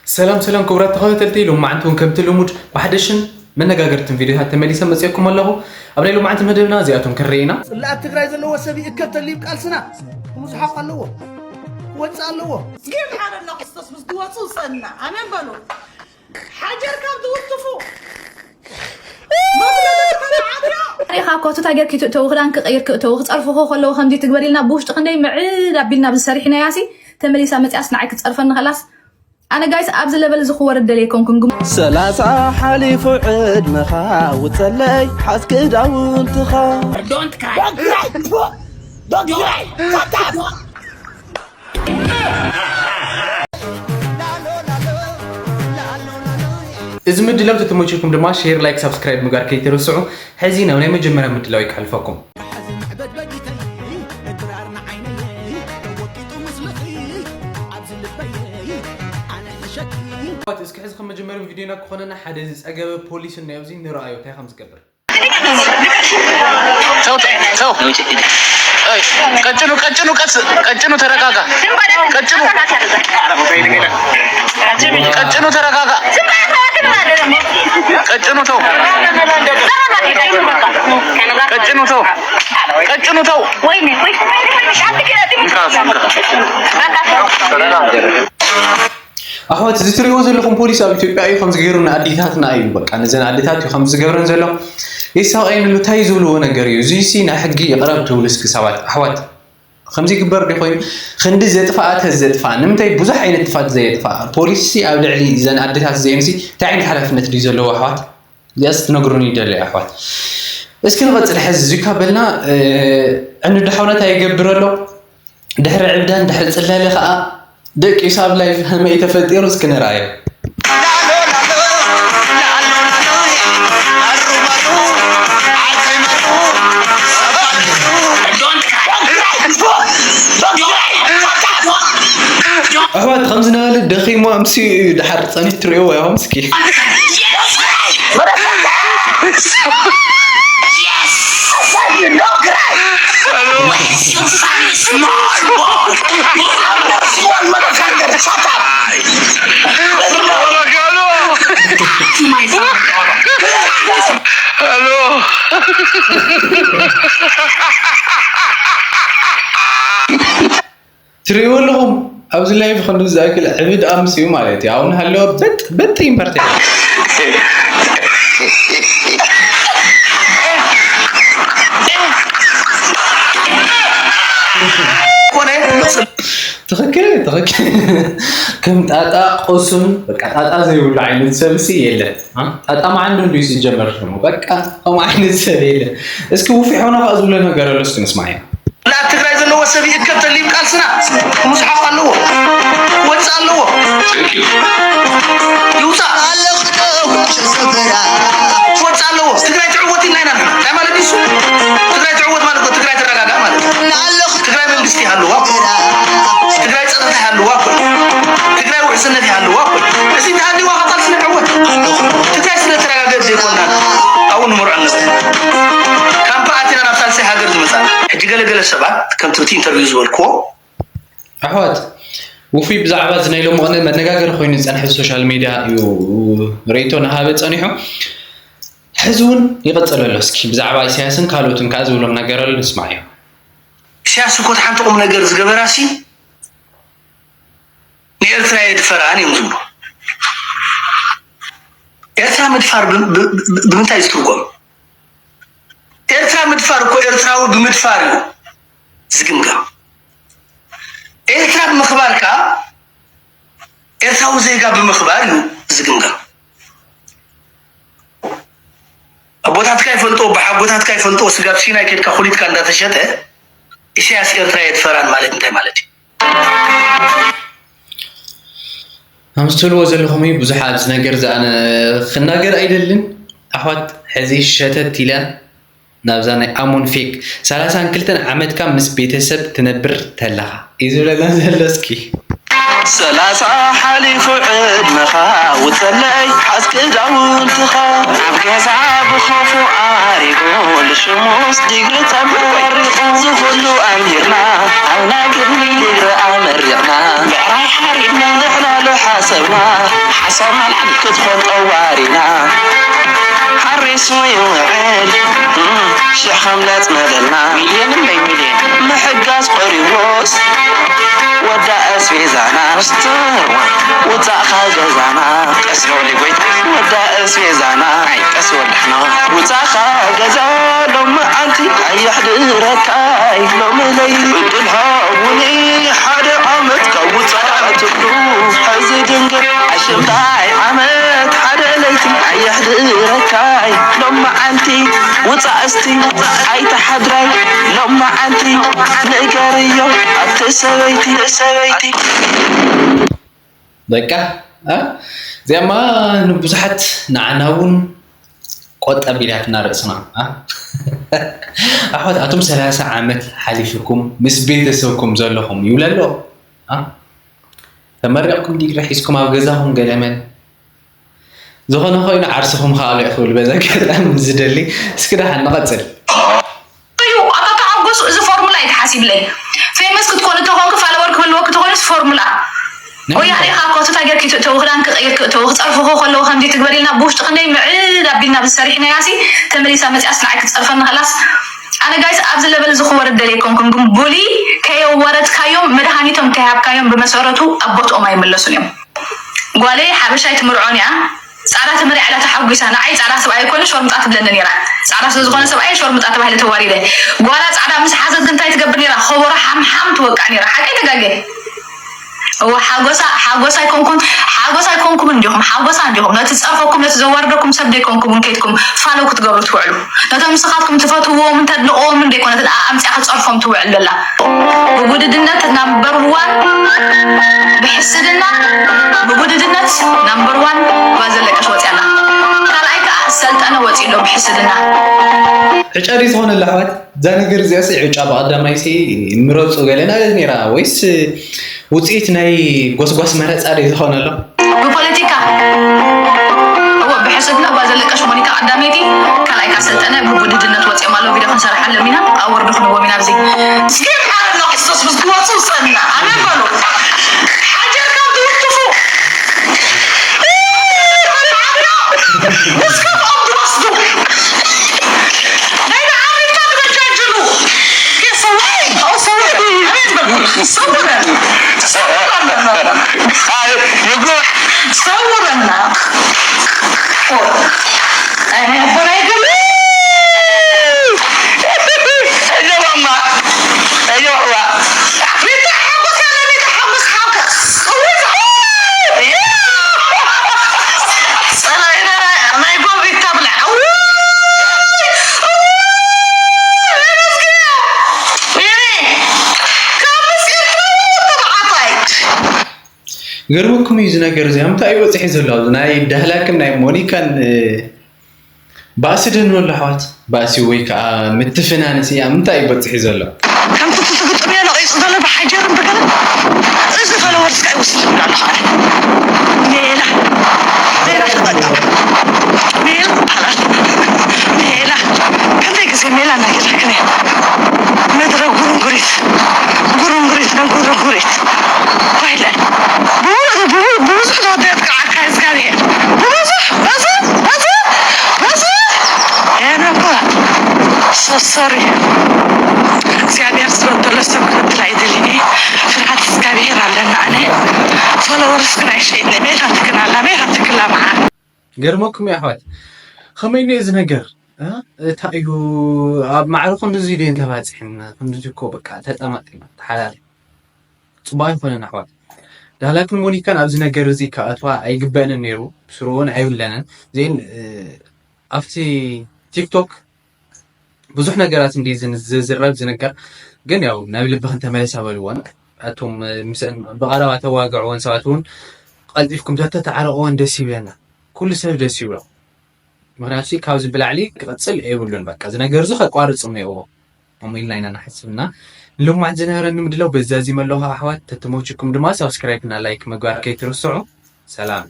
ሰላም ሰላም ክቡራት ተኸታተልቲ፣ ሎማዓንቲ እውን ከምቲ ልሙድ ብሓደሽን መነጋገርትን ቪድዮታት ተመሊሰ መፅእኩም ኣለኹ። ኣብ ናይ ሎማዓንቲ መደብና እዚኣቶም ክንርኢ ኢና። ጽላኣት ትግራይ ዘለዎ ሰብ ይእከብ ተልዩ ቃልስና። ምዝሓቕ ኣለዎ። ክወጽእ ኣለዎ። ጌታ ሓረና ክርስቶስ ምስ ዝወፁ ጸና። ኣሜን በሉ። ሓጀር ካብ ዝውትፉ መብለዒ ተመዓትዮ። ሪኻ እኮ፣ ቱታ ጌርኪ ትእተዊ፣ ክዳንኪ ቀይርኪ እተዊ፣ ክጸርፉኺ ከለዉ ከምዚ ትግበሪ ኢልና ብውሽጢ ክንደይ ምዕድ ኣቢልና ብዝሰሪሕናያ ሲ፣ ተመሊሳ መጺኣስ ንዓይ ክትጸርፈኒ ከላስ፣ ኣነ ጋይስ ኣብዚ ለበል እዚ ክወርድ ደልየ ኣይኮንኩን፣ ግን ሰላሳ ሓሊፉ ዕድመኻ ውጸለይ ሓዝ ክዳውንትኻ። እዚ ምድላው ተተመችኩም ድማ ሼር፣ ላይክ፣ ሳብስክራይብ ምግባር ከይትርስዑ። ሕዚ ናብ ናይ መጀመርያ ምድላው ይክሕልፈኩም። እስኪ ሕዚ ከም መጀመርያ ቪድዮና ክኾነና ሓደ ዝጸገበ ፖሊስ እናዮ፣ እዚ ንረኣዮ እንታይ ከም ዝገብር። ተው፣ ተው፣ ተው። ኣይ፣ ቀጭኑ፣ ቀጭኑ፣ ቀስ፣ ቀጭኑ፣ ተረጋጋ። ቀጭኑ፣ ቀጭኑ፣ ተረጋጋ። ቀጭኑ፣ ተው። ቀጭኑ፣ ተው። ቀጭኑ፣ ተው። ኣሕዋት፣ እዚ ትሪእዎ ዘለኹም ፖሊስ ኣብ ኢትዮጵያ እዩ፣ ከምዚ ገይሩ ንኣዴታትና እዩ፣ በቃ፣ ነዘን ኣዴታት እዩ ከምዚ ዝገብረን ዘሎ። የሳቐየን ኣሎ፣ እንታይ ዝብልዎ ነገር እዩ? እዙይ ሲ ናይ ሕጊ ይቕረብ ትብሉ እስኪ ሰባት፣ ኣሕዋት፣ ከምዚ ይግበር ዶ ኮይኑ? ክንዲ ዘጥፍኣ ተዘጥፍኣ፣ ንምንታይ ብዙሕ ዓይነት ጥፋት ዘየጥፍኣ ፖሊስ ሲ ኣብ ልዕሊ እዘን ኣዴታት እዚአን ሲ እንታይ ዓይነት ሓላፍነት ድዩ ዘለዎ? ኣሕዋት፣ እዚኣስ ትነግሩኒ ይደሊ፣ ኣሕዋት። እስኪ ንቐጽል፣ ሕዚ እዚካ በልና፣ እ፣ ዕንዱ ሓውና እንታይ ይገብር ኣሎ? ድሕሪ ዕብዳን ድሕሪ ጽላለ ኸኣ ደቂሱ ኣብ ላይፍ ሀመይ ተፈጢሩ እስኪ ንርኣዮ። ኣሕዋት፣ ከምዚ እናበለ ደኺሙ ኣምስዩ እዩ፣ ድሓር ጸኒሕ ትርእይዎ ኢኹም እስኪ። ትርእይዎ ኣለኹም፣ ኣብዚ ላይቭ ክንዲ ዝኣክል ዕብድ ኣምስዩ ማለት እዩ። ኣብኡ ንሃለወ በጥ-፣ በጥ ይምበርተ። ኮነ። ትኽክል፣ ትኽክል። ከም ጣጣ ቁሱን፣ በቃ፣ ጣጣ ዘይብሉ ዓይነት ሰብሲ የለን። አ? ጣጣ መዓንዱ እንዲሁ ሲጀመር ሽሙ። በቃ፣ ከምኡ ዓይነት ሰብ የለን። እስኪ ውፊ ሆና ከኣ ዝብሎ ነገር ኣሎ፣ እስኪ ንስማዕ ኢና። ላ ትግራይ ዘለዎ ሰብ ይእከብ ተልዩ ቃልስና። ምዝሓቕ ኣለዎ። ክወፅእ ኣለዎ። ይውፃእ። ክወፅእ ኣለዎ። ትግራይ ትዕወት ኢልና ኢና ንሕና። እንታይ ማለት እዩ እሱ? ትግራይ ትዕወት ማለት እኮ ትግራይ ትረጋጋእ ማለት እዩ። ትግራይ መንግስቲ ይሃልዋ እኮ። ትግራይ ጸጥታ ይሃልዋ እኮ። ትግራይ ውሕስነት ይሃልዋ እኮ። እዚ እንተሃልዋ ከ ቃልስና ይዕወት። ትግራይ ስለ ተረጋገት ዘይኮና ኣብኡ ንምርዖ ኣለና። ካምፕ ኣቲና ናብ ሳልሳይ ሃገር ዝመጻ። ሕጂ ገለገለ ሰባት ከምቲ እቲ ኢንተርቪው ዝበልክዎ ኣሕዋት፣ ውፉይ ብዛዕባ እዚ ናይ ሎምቕነ መነጋገሪ ኮይኑ ዝጸንሐ ሶሻል ሜድያ እዩ ርእይቶ እናሃበ ጸኒሑ። ሕዚ እውን ይቕጽል ኣሎ። እስኪ ብዛዕባ ኢሳያስን ካልኦትን ከኣ ዝብሎም ነገር ኣሎ፣ ንስማዕ እዩ። ኢሳያስ እኮ እቲ ሓንቲ ቁም ነገር ዝገበራሲ ንኤርትራ የድፈራን እዮም ዝብሉ። ኤርትራ ምድፋር ብ-፣ ብ-፣ ብ-፣ ብምንታይ ዝትርጎም? ኤርትራ ምድፋር እኮ ኤርትራዊ ብምድፋር እዩ ዝግምገም። ኤርትራ ብምኽባር ከኣ ኤርትራዊ ዜጋ ብምኽባር እዩ ዝግምገም። ኣቦታትካ ይፈልጦ፣ ኣቦሓጎታትካ ይፈልጦ፣ ስጋብ ሲናይ ከድካ ኩሊትካ እንዳተሸጠ ኢሳያስ ኤርትራ የድፈራን ማለት እንታይ ማለት እዩ? ከምዚ ትብልዎ ዘለኹም እዩ፣ ብዙሕ ኣብዚ ነገር እዚ ኣነ ክናገር ኣይደልን። ኣሕዋት፣ ሕዚ ሸተት ኢለ ናብዛ ናይ ኣሞን ፌክ፣ ሰላሳን ክልተን ዓመትካ ምስ ቤተሰብ ትነብር ተለኻ እዩ ዝብለና ዘሎ። እስኪ ሰላሳ ሓሊፉ ዕድመኻ ውጸለይ ሓዝኪ ክዳውንትኻ ኣብ ገዛ ብኸፉ ኣሪጉ፣ ልሽሙስ ዲግሪ ተመሪቑ፣ ዝኹሉ ኣምሂርና ኣብ ናይ ግድሚ ዲግሪ ኣመሪቕና። ብዕራይ ሓሪድና ንሕና ልሓሰብና፣ ሓሳብና ላዕሊ ክትኾን ጠዋሪና። ሓሪሱ ይውዕል ሽሕ ከምለጽ መደልና፣ ሚልዮን እምበይ ሚልዮን ምሕጋዝ ቆሪዎስ፣ ወዳ ኣስቤዛና ምስትርዋ ውጻእ ካብ ገዛና። ቀስ በሊ ጎይታ። ወዳ ኣስቤዛና። ኣይ ቀስ በል ደሕና። ውጻእ ካብ ገዛ ሎሚ ኣንቲ ኣየሕድረካይ ሎሚ ለይቲ። ዕድል ሃቡኒ ሓደ ዓመት ካብ ውጻእ ትብሉ ሕዚ ድንገት ኣሽምታይ ዓመት ሓደ ለይቲ ኣየሕድረካይ ሎሚ ኣንቲ ውጻእ እስቲ ኣይተሓድራይ ሎሚ ኣንቲ ንገርዮ ኣብቲ ሰበይቲ ሰበይቲ። በቃ እ እዚኣማ ንብዙሓት ንዓና እውን ቆጠብ ኢላትና ርእስና እ ኣሕዋት ኣቶም ሰላሳ ዓመት ሓሊፍኩም ምስ ቤተሰብኩም ዘለኹም ይብለሎ እ ተመሪቕኩም ዲግሪ ሒዝኩም ኣብ ገዛኹም ገለመን ዝኾነ ኮይኑ ዓርስኹም ከዓ ልዕኹ በዛ ኣጋጣሚ ዝደሊ እስኪ ደሓን ንቐፅል እዩ ኣካካ ሓጎስ እዚ ፎርሙላ እዩ ተሓሲብለይ famous ክትኮኑ ተኾንኩ follower ክህልወኪ ተኾይኑስ ፎርሙላ ወያኔ ኢኻ እኮ ቱታ ጌርኪ ትእተዊ ክዳን ክቕይር ክእተዊ ክፀርፉኹ ከለዉ ከምዚ ትግበር ኢልና ብውሽጢ ክንደይ ምዕድ ኣቢልና ብዝሰሪሕናያ ሲ ተመሊሳ መፂኣስ ንዓይ ክትፀርፈኒ ከላስ ኣነ guys ኣብዚ level እዚ ክወርድ ደልየ ኣይኮንኩን ግን bully ከየወረድካዮም መድሃኒቶም ከይሃብካዮም ብመሰረቱ ኣብ ቦትኦም ኣይምለሱን እዮም ጓለይ ሓበሻ ኣይትምርዖን እያ ፃዕዳ ተመሪዓ ኢላ ተሓጒሳ ንዓይ ፃዕዳ ሰብኣይ ኣይኮነ ሾርምጣ ትብለኒ ነይራ ፃዕዳ ስለዝኾነ ሰብኣየ ሾርምጣ ተባሂለ ተዋሪደ ጓላ ፃዕዳ ምስ ሓዘት ግን እንታይ ትገብር ነይራ ከበሮ ሓምሓም ትወቅዕ ነይራ ሓቀይ ተጋጌ እወ ሓጎሳ ሓጎስ ኣይኮንኩን ሓጎስ ኣይኮንኩምን እንዲኹም ሓጎሳ እንዲኹም ነቲ ዝፀርፈኩም ነቲ ዘዋርደኩም ሰብ ደይኮንኩምን ከይድኩም follow ክትገብሩ ትውዕሉ ነቶም ንስኻትኩም ትፈትውዎምን ተድንቕዎምን ደይኮነት ኣምፅኣ ክትፀርፎም ትውዕል ዘላ ብጉድድነት number one ብሕስድና ብጉድድነት number one ጓል ዘለቀሽ ወፅያ ኣላ ካልኣይ ከዓ ሰልጠነ ወፂኡ ኣሎ ብሕስድና ዕጫ ድዩ ዝኾነላ ኣሕዋት እዛ ነገር እዚኣስ ዕጫ ብቐዳማይሲ ምረፁ ገለ ናለት ነይራ ወይስ ውፅኢት ናይ ጎስጓስ መረፃ ድዩ ዝኾነሎ ብፖለቲካ እወ ብሕስድና ጓል ዘለቀሽ ሞኒካ ቀዳመይቲ ካልኣይ ከዓ ሰልጠነ ብጉድድነት ወፂኦም ኣለዉ ቪድዮ ክንሰርሓሎም ኢና ኣወርዱ ክንዎም ኢና ኣብዚ እስኪ ሓረና ክስቶስ ምስ ክመፁ ዝፀና ኣመን በሉ ሓጀርካ ትውትፉ እስከ ትወስዱ ናይ ንዓመትካ ትበጃጅሉ ሰውረና ሰውረና ሰውረና ገርመኩም እዩ እዚ ነገር እዚ ኣብ ምንታይ እዩ በፂሑ ዘሎ ኣብዚ ናይ ዳህላክን ናይ ሞኒካን ባእሲ ደንበሉ ኣሕዋት ባእሲ ወይ ከዓ ምትፍናንሲ ኣብ ምንታይ እዩ በፂሑ ዘሎ ከምቲ እቲ ግጥምዮ ነቒፁ ዘሎ ብሓጀርን ብገለ እዚ ፈለወርስካ ይወስድ ይብላ ኣለኹ ኣነ ሜላ ሜላ ተጠቀም ሜላ ትበሃል ኣላ ሜላ ክንደይ ግዜ ሜላ እናገዛክን እየ ምድረ ጉርንጉሪት ጉርንጉሪት ነጉርንጉሪት ኮይለ ብብዙሕ ተወደጥካ ዓካ እግዚኣብሔር ብብዙሕ በዚ በዚ በዚ የነባ ሶሶሪ እግዚኣብሔር ዝበደሎ ሰብ ክበድል ኣይደልን እየ ፍርሃት እግዚኣብሔር ኣለና ኣነ ፎሎወርስ ግን ኣይሸይጥለ ሜላ ትክን ኣላ ሜላ ትክላ መዓ ገርመኩም እዩ ኣሕዋት ከመይ እዩ እዚ ነገር እንታይ እዩ ኣብ ማዕረ ክንድዚ ድየን ተባፂሕን ክንድዚ እኮ በቃ ተጠማጢና ተሓላሊ ፅቡቅ ኣይኮነን ኣሕዋት ዳህላክን ሞኒካን ኣብዚ ነገር እዚ ክኣትዋ ኣይግበእንን ነይሩ ስርኡን ኣይብለንን ዜን ኣብቲ ቲክቶክ ብዙሕ ነገራት እንዲ ዝዝረብ ዝንገር ግን ያው ናብ ልብኽን ተመለሳ በልወን ኣቶም ምስአን ብቐረባ ተዋግዕወን ሰባት እውን ቀልጢፍኩም ተተተዓረቕወን ደስ ይብለና ኩሉ ሰብ ደስ ይብሎ ምክንያቱ ካብዚ ብላዕሊ ክቐፅል የብሉን በቃ እዚ ነገር እዚ ከቋርፅም ነይዎ ከምኡ ኢልና ኢና ንሓስብ እና ንልማት ዝነበረኒ ምድላው በዚ ዛዚመ ኣለኹ ኣሕዋት ተተመችኩም ድማ ሳብስክራይብ እና ላይክ ምግባር ከይትርስዑ ሰላም